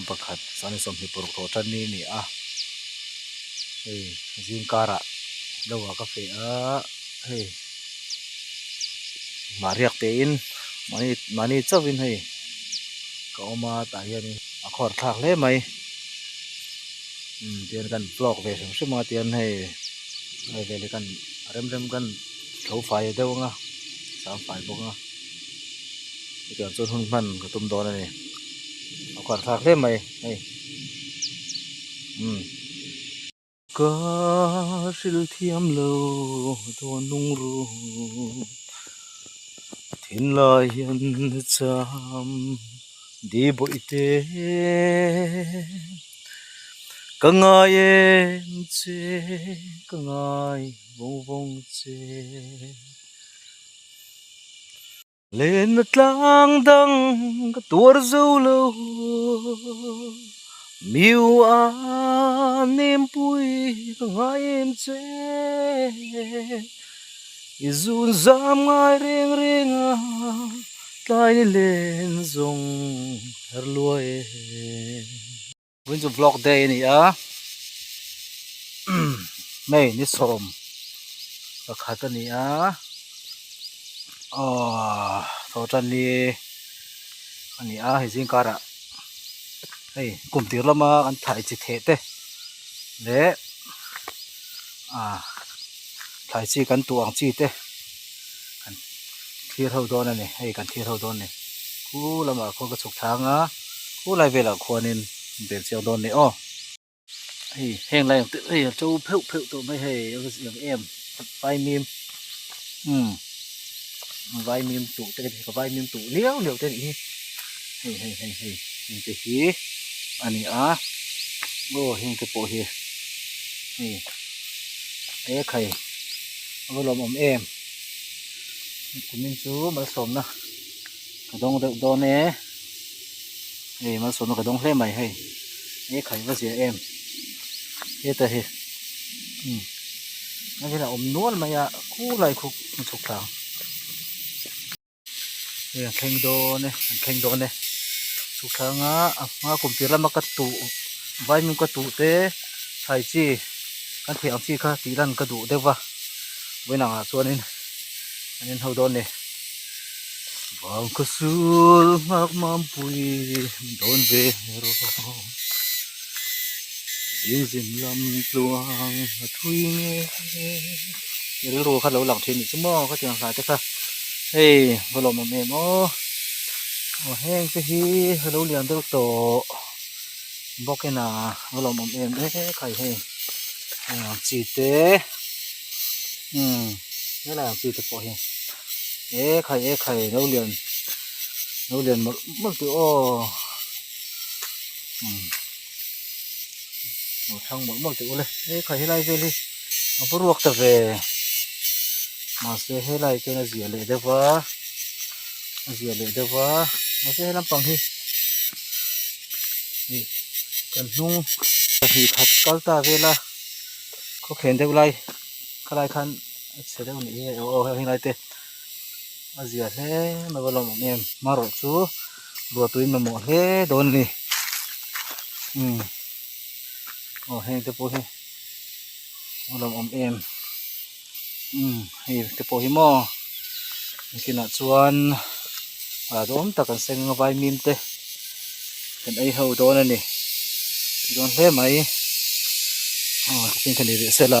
Pakhat sangni 26 tawh tan ni a ni a hei zing karah lo ah ka feh a hei mahriak te in mahni mahni chauh in hei ka awm a tah hianin a khawr thlak hle mai umm tihian kan vlog ve hrim hrim a tihian hei hei vel hi kan rem rem kan tho fai deuh ang a sang fai bawk ang a chutiang chuan hun hman ka tum dawn a ni a khawr thlak hle mai hei umm. Ka hril thiam lo dawn lungru thinlai hian cham di bawih te ka ngai em che ka ngai vawng vawng che. Lenna tlang dang ka tuar zo lo Miu a nempui ka ngai em che I zun zam ngai reng reng a tlai ni len zawng her luai e. Vawiin chu vlog day a ni a May ni 11 a ni a aww thaw tan ni a ni a hei zing karah hei kum tir lama kan thlai chi theh te leh ah thlai chi kan tuh ang chi te kan thlir ho dawn a ni hei kan thlir ho dawn a ni khu lamah khuan ka chhuk thlang a khu lai velah khuanin bel chiang dawn a ni aw hei heng lai ang te hei a to pheuh pheuh tawh mai hei a va ziang em vaimim umm vaimim tuh te ka vaimim tuh liau liau te a nih hi hei hei hei hei heng te hi a ni a aw heng te pawh hi hei ekhai a va lawmawm em. Kumin chu malsawmna ka dawng deuh dawn e hei malsawmna ka dawng hle mai hei he khai va zia em heta hi umm a vel a awm nual mai a khulai khu a chhuk thla ang hei an thleng dawn e an thleng dawn e chhuk thla anga a hma kum tir lama ka tuh vaimim ka tuh te thlai chi kan theih ang chi kha tih lan ka duh deuh va. Vawiin angah chuanin an inho dawn ni. Vangkhaw sul nghak mampui min dawn ve rawh. Zing zin lam tluang a thui nge. I rilru kha lo lang thin nih chu maw ka tiang hla te kha. Hei va lawmawm em aw. Aw heng te hi a lo lian deuh tawh bawk in a va lawmawm em e khai hei. Heng ang chi te. Umm helai ang chi te pawh hi e khai e khai lo lian lo lian mawlh mawlh tih aw umm lo thlang mawlh mawlh tih ule e khai helai vel hi a va ruak ta ve mahse helai chuan a zia leh deuh va a zia leh deuh va mahse he lampang hi hei kan hnung pahnih khat kal ta vel a. Khawkhen deuh lai khalai khan a chhe deuh anih hi hei aw heng lai te a zia hle mai a lawm awm em hmarawh chu ruah tuiin mamawh hle dawn a ni umm aw heng te pawh hi a lawm awm em umm hei te pawh hi maw nakinah chuan ah duhawm tak an seng anga vaimim te kan ei ho dawn a ni dawn hle mai aw tichuan ka ni rih sela.